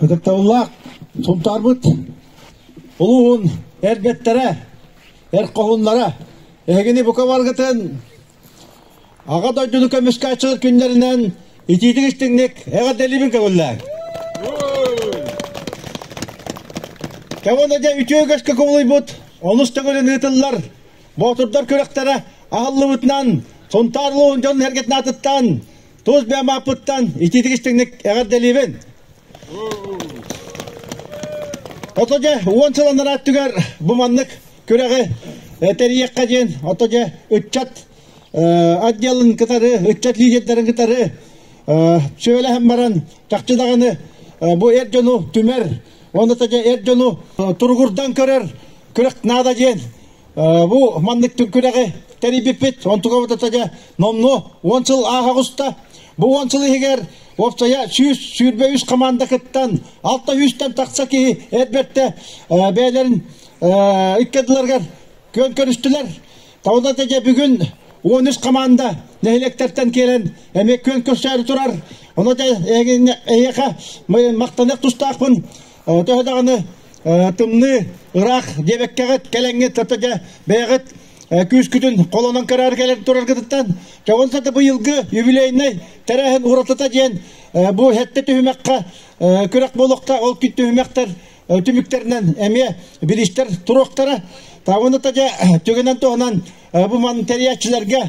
Ытыктабыллаах Сунтаарбыт улууһун эрбэттэрэ, эр хоһуннара, эһигини бука баргытын Аҕа дойдуну көмүскээччилэр күннэринэн итиитик истиҥник эҕэрдэлиибин көҥүллээҥ. Кэбэн дьэ үтүө үгэскэ кубулуйбут онус төгүлүн ыытыллар Боотурдар күрэхтэрэ аһыллыбытынан Сунтаар улууһун дьон сэргэтин аатыттан тус бэйэм ааппыттан итиитик истиҥник эҕэрдэлиибин. Ото дьэ уон сыл анараа өттүгэр бу маннык күрэҕи тэрийиэххэ диэн ото дьэ ыччат отделын кытары, ыччат лидердэрин кытары сүбэлэһэн баран чахчы даҕаны бу эр дьону түмэр, уонна дьэ эр дьону туругурдан көрөр күрэх наада диэн бу маннык күрэҕи тэрийбиппит. Онтугабыт дьэ номнуо 10 сыл ааһа оҕуста. Бу 10 сыл иһигэр уопсайа 123 команда кыттан, 600-тэн тахса киһи эр бэртэ бэйэлэрин икки ардыларыгар күөн көрүстүлэр. Тауда дьэ бүгүн 13 команда нэһилиэктэртэн киирэн эмиэ күөн көрсөөрү турар. Ону да эһиэхэ махтаныах тустаахпын. Төһө даҕаны тымныы, ыраах диэбэккэҕит, кэлэҥҥит, ото дьэ бэйэҕит күүскүтүн холонон көрөөр кэлэн тураргытыттан чоҕун сата быйылгы юбилейнай тэрээһин уратыта диэн бу сэттэ түһүмэххэ күрэх буолуохта ол түһүмэхтэр түмүктэринэн эмиэ бириистэр туруохтара. Тавыны та дьэ түгэнэн туһунан бу ман тэрийээччилэргэ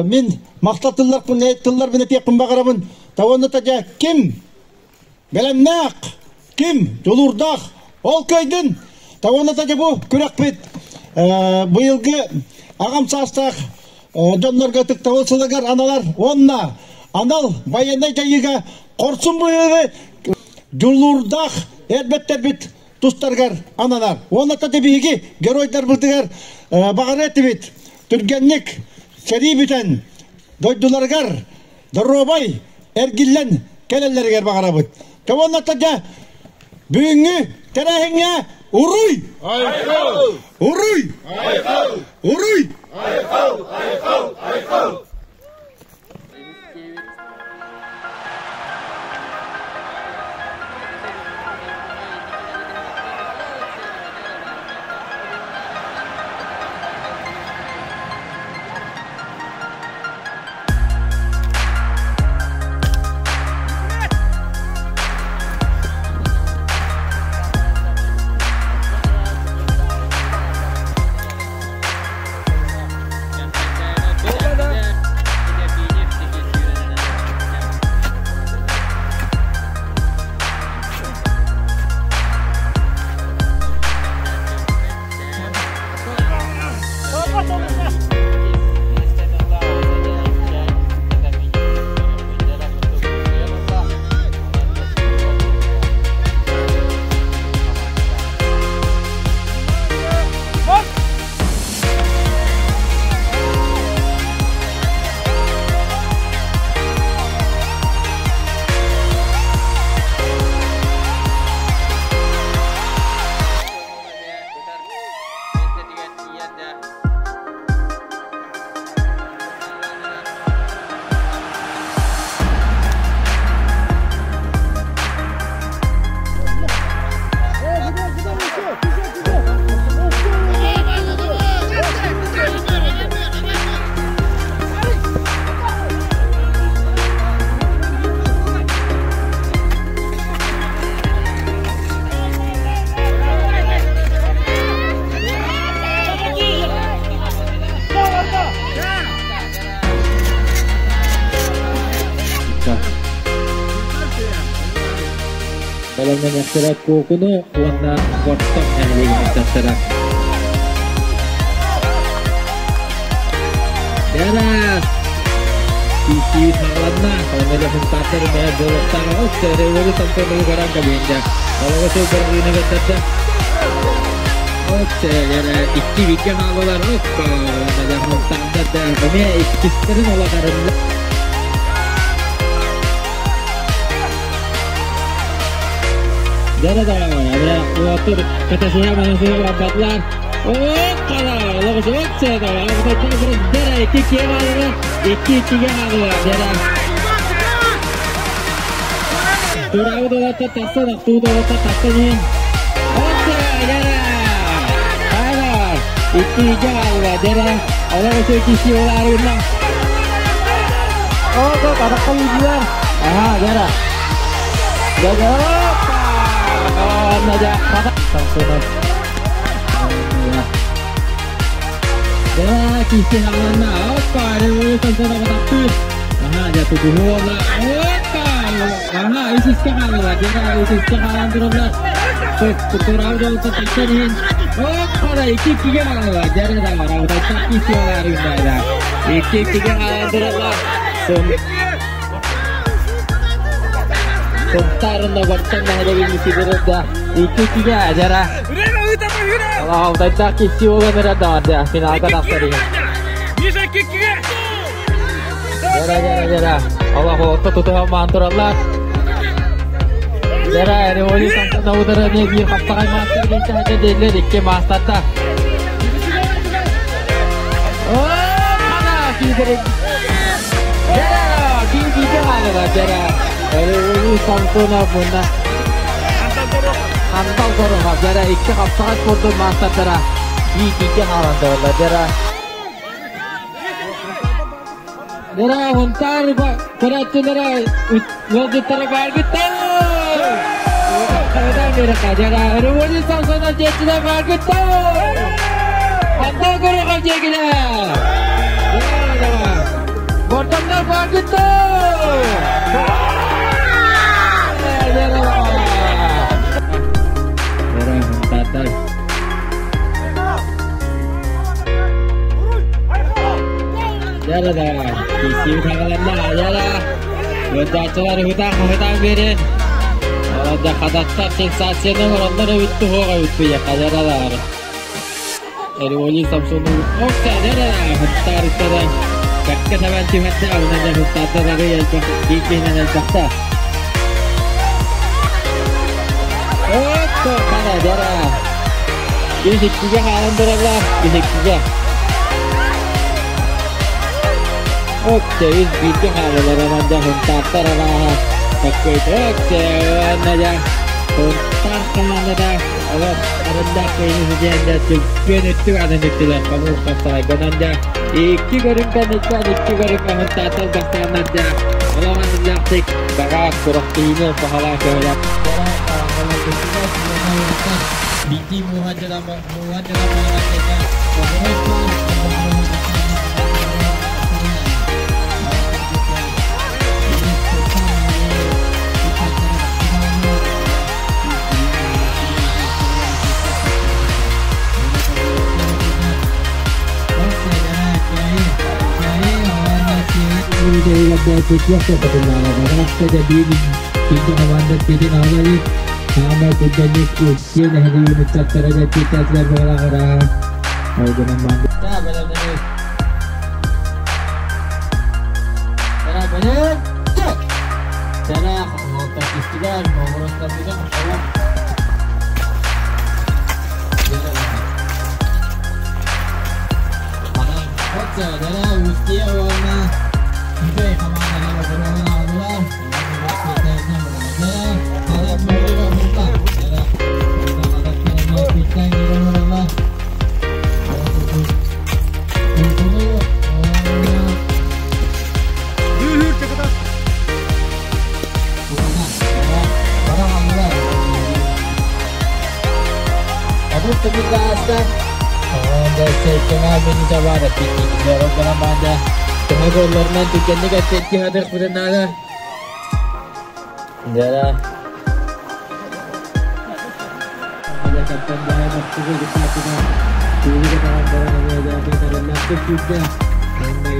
мин махтал тылларбын тылларбын этиэхпин баҕарабын. Тавыны та дьэ ким бэлэмнээх, ким дьулуурдаах ол кыайдын. Тавыны та дьэ бу күрэхпит быйылгы аҕам саастаах дьоннорго ытыктабыл сылыгар аналар уонна анал байыаннай дьайыыга хорсун быһыыны дьулуурдаах эрбэттэрбит тустарыгар ананар. Уонна да биһиги геройдарбытыгар баҕарыа этибит түргэнник сэрии бүтэн дойдуларыгар доруобай эргиллэн кэлэллэригэр баҕарабыт. Уонна да бүгүҥҥү тэрээһиҥҥэ уруй! Айхал! Уруй! Айхал! Уруй! Айхал! Айхал! Айхал! Бэлэмнэниэхтэрэ Куокуну уонна Бортон нэһилиэгин ыччаттара. Дьэ, киирсии саҕаланна. Онно Сунтаартар эмиэ буолуохтаах. Револю Самсоновы көрөн кэбиһиннэ. Олоҕу сыл быраҕыыны көрдөрдө. Икки бииргэ хааллылар. Сунтаардар да эмиэ иккистэрин олох арылла. Дьэ да, уоттар катасыһа манасыһа барбатылар. Икки хаалла, икки иккигэ хаалла, дьэ. Тураабыт уолаттар тахсан, охтубут уолаттар тахсан иһин. Икки икки хаалла, дьэ. Олох өсө киси олаарыгына. Ото атахха үүдүлэр. Аха, дьэ. Дьэ, Самсонов. Дьэ, киси хаалланна. Оппа, Революция Самсонов атахтыыр. Аха, дьэ, тутуһу буолла. Оппа! Аха, үс үскэ хааллылар. Дьэ, үс үскэ хаалан тураллар. Тураабыт уолаттар тахсан иһин. Оппа, да, икки иккигэ хааллылар. Дьэ, да, Рабытайттан киси олаарыгына. Икки иккигэ хаалан тураллар. Сунтаарына бартан нэһилиэгин мисигирда. Икки иккигэ дьара. Алтайдаах киси буолан эрэ да, финалга тахсар иһин. Дьара, дьара, дьара. Олох отто тутуһан маан тураллар. Дьара, Революция Самсоновудара не биир хаптаҕай маастар диэн дииллэр икки маастарда. Дьара, биир бииргэ хаалла, дьара. Революция Самсонов мунна. Антал Горохов, дьара, икки хаптаҕай спордун маастардара биир бииргэ хаалан тураллар, дьара. Дьара, Сунтаар көрөөччүлэрэ, ыалдьыттара бааргыттар! Дьара, Революция Самсонов диэччилэр бааргыттар! Антал Горохов диэкилэр! Бортоннор бааргыттар! Дьара, Сунтаардар. Дьара да, киирсии саҕаланна, дьара. Ыалдьааччылар ыһытаах биэрин. Олордо хататтар сенсацияны оҥороллор эбит туһуох эбит быйаха дьаралар. Революция Самсонов окса дьара Сунтаарыттара кэккэ сабан түһэрдэ, онон дьэ Сунтаардар арый элбэх биир киһинэн элбэхтэ. Отто хана дьара. Үс иккигэ хаалан тураллар, үс иккигэ. Өттө үс бииргэ хаалалар, онон дьэ Сунтаартар арааһа таккыйт өттө уонна дьэ Сунтаар хамаандата олох арындаах кыайыыны ситиһэн дьэ түппүөн өттүк атын үттүлэр хомуур хапсаҕайга. Онон дьэ икки көрүҥ кэнниттэн икки көрүҥ Сунтаартар бастааннар дьэ олох аныллаахтык баҕа күрэхтэһиини баҕалаах көһөлөр. Биирдии мууһа дьыла мууһа дьыла Хаамай түргэнник икки нэһилиэгин ыччаттара дьэттииттэтилэр баҕалаҕара. Ол гынан Түргэнник эппиэтти хадыр наада. Дьара. Hey!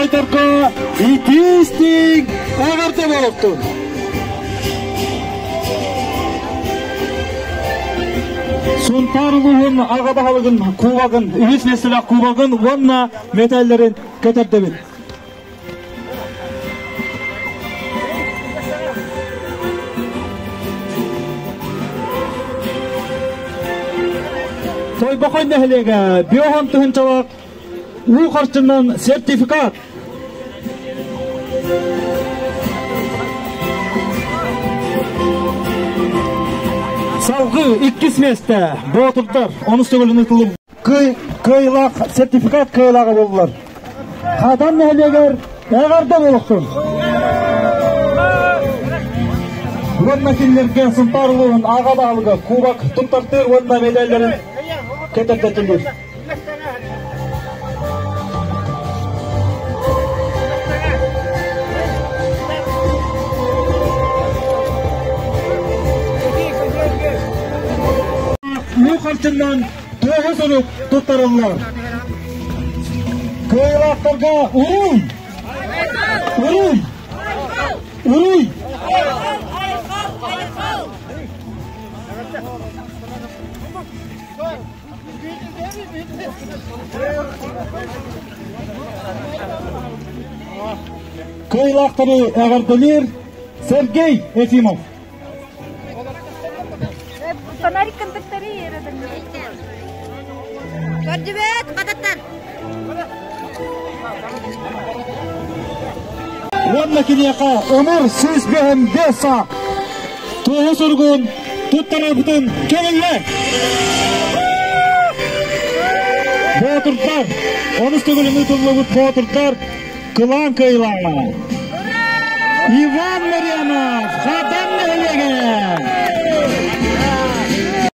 Тойбохойдорго итии-истиҥ эҕэрдэ буолуохтун! Сунтаар улууһун аҕа баһылыгын кубогын, үһүс миэстэлээх кубогын уонна мэтээллэрин кэтэрдэбит. Тойбохой нэһилиэгэ биоһон тыһынчалаах уу харчынан сертификат. Салгыы иккис миэстэ Боотурдар онус төгүлүн ытылым кыайыылаах сертификат кыайыылааҕа буоллулар. Хадан нэһилиэгэр эҕэрдэ буолуохтун! Уонна кинилэргэ Сунтаар улууһун аҕа баһылыга кубок туттартыыр уонна медалларын кэтэрдэтилир. Уу харчынан туоһу сурук туттарыллар. Кыайыылаахтарга уруй! Уруй! Уруй! Кыайыылаахтары эҕэрдэлиир Сергей Ефимов. Фонарик контактары Көрдүбэт, хататтар. Уонна киниэхэ ымыр 105 саа туоһу суругун туттарарбытын көҥүллэ. Боотурдар, онус төгүлүн ыытыллыбыт боотурдар кылаан кыайыылааҕа. Иван Марьянов, Хадан.